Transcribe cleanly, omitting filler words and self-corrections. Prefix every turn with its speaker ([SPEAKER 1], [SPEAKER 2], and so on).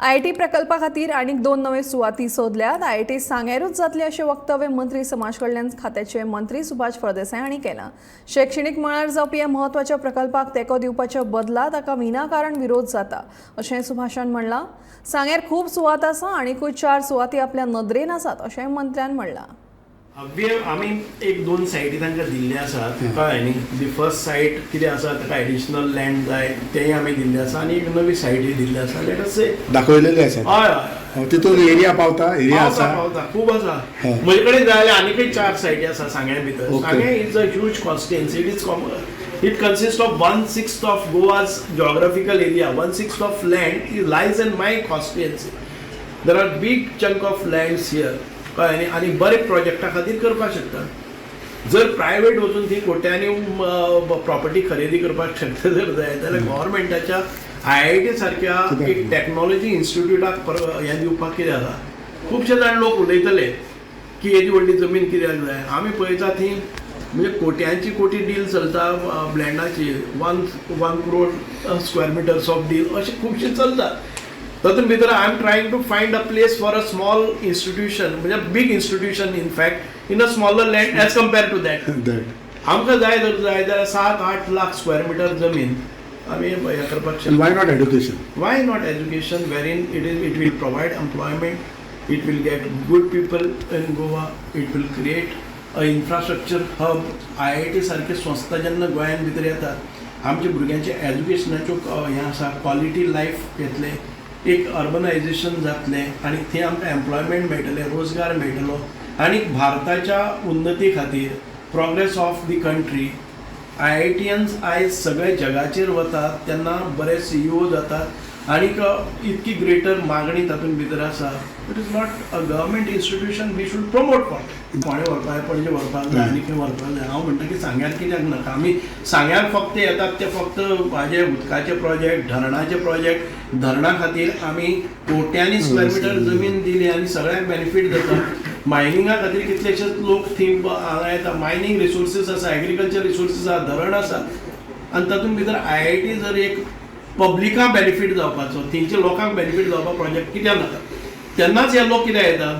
[SPEAKER 1] IIT प्रकल्पा खातीर आनीक दोन नवे सुवाती सोदल्यात. आयआयटी सांग्यारूच जातली अशें वक्तव्य मंत्री समाज कल्याण खात्याचे मंत्री सुभाष फळदेसाय हांणी केलां. शैक्षणीक मळार जावपी ह्या म्हत्वाच्या प्रकल्पाक तेंको दिवपाच्या बदला ताका विनाकारण विरोध जाता अशें सुभाषान म्हणलां. सांग्यार खूब सुवात आसा, आनीकूय चार सुवाती आपल्या नदरेन आसात अशेंय मंत्र्यान म्हणलां.
[SPEAKER 2] अव्य आमी एक दोन सायटी तांकां दिल्ले आसात, कळ्ळें न्ही? दी फर्स्ट सायट कितें आसा, ताका एडिशनल लँड जाय, तेंय आमी दिल्लें आसा आनी एक नवी सायटी दिल्ली आसा. Let us से
[SPEAKER 3] दाखयलेले आसा.
[SPEAKER 2] हय हय
[SPEAKER 3] तितून एरिया पावता, एरिया
[SPEAKER 2] पावता.
[SPEAKER 3] आसा.
[SPEAKER 2] पावता, खूब आसा. म्हजे कडेन जाय जाल्यार आनीकय चार सायटी आसा सांग्या भितर. Sanguem is a huge constituency. It consist of one sixth of Goa's geographical area. One sixth of land lies in my constituency. There are big chunk of lands here, कळ्ळें न्ही? आनी बरे प्रोजेक्टा खातीर करपाक शकता. जर प्रायवेट वचून ती कोट्यांनी प्रॉपर्टी खरेदी करपाक शकता जर जाय जाल्यार गव्हर्मेंटाच्या आयआयटी सारक्या एक टॅक्नॉलॉजी इन्स्टिट्यूटाक हें दिवपाक कितें आसा? खुबशे जाण लोक उलयतले की येदी व्हडली जमीन कित्याक जाय? आमी पळयता ती म्हणजे कोट्यांची कोटी डील चलता लँडाची. 1 1 crore square meters of deal अशें खुबशें चलता. तातूंत भितर I am trying to find a place for a small institution, म्हणजे big institution in fact, in a smaller land as compare to that.
[SPEAKER 3] That.
[SPEAKER 2] आमकां जाय जर जाय जाल्यार 7-8 लाख स्क्वेअर मिटर जमीन आमी हें करपाक शकता.
[SPEAKER 3] Why not education?
[SPEAKER 2] Why not education, wherein it will provide employment, it will get good people in Goa, it will create a infrastructure hub? IIT सारखे संस्था जेन्ना गोंयान भितर येतात, आमच्या भुरग्यांचे एज्युकेशनाच्यो हें आसा, क्वॉलिटी लायफ येतलें, एक अर्बनायझेशन जातलें आनी थंय आमकां एम्प्लॉयमेंट मेळटलें, रोजगार मेळटलो आनी भारताच्या उन्नती खातीर, progress of the country. IITians आयज सगळे जगाचेर वतात तेन्ना बरे सीईओ जातात आनीक इतकी ग्रेटर मागणी तातूंत भितर आसा. It is not a government institution we should promote for. फोंडें व्हरपाक जाय, पणजे व्हरपाक जाय आनी खंय व्हरपाक जाय. हांव म्हणटा की सांग्यार कित्याक नाका? आमी सांग्यार फक्त येतात ते फक्त हाजे उदकाचे प्रोजेक्ट, धरणाचे प्रोजेक्ट. धरणा खातीर आमी कोट्यांनी स्क्वेअर मिटर जमीन दिली आनी सगळ्यांक बेनिफीट जाता. मायनिंगा खातीर कितलेशेच लोक थंय हांगा येता. मायनींग रिसोर्सीस आसा, एग्रीकल्चर रिसोर्सीस आसा, धरण आसा आनी तातूंत भितर आयआयटी जर एक पब्लिका बेनिफीट जावपाचो, थंयच्या लोकांक बेनिफीट जावपा प्रोजेक्ट कित्याक नाका? तेन्नाच हे लोक कित्याक येता?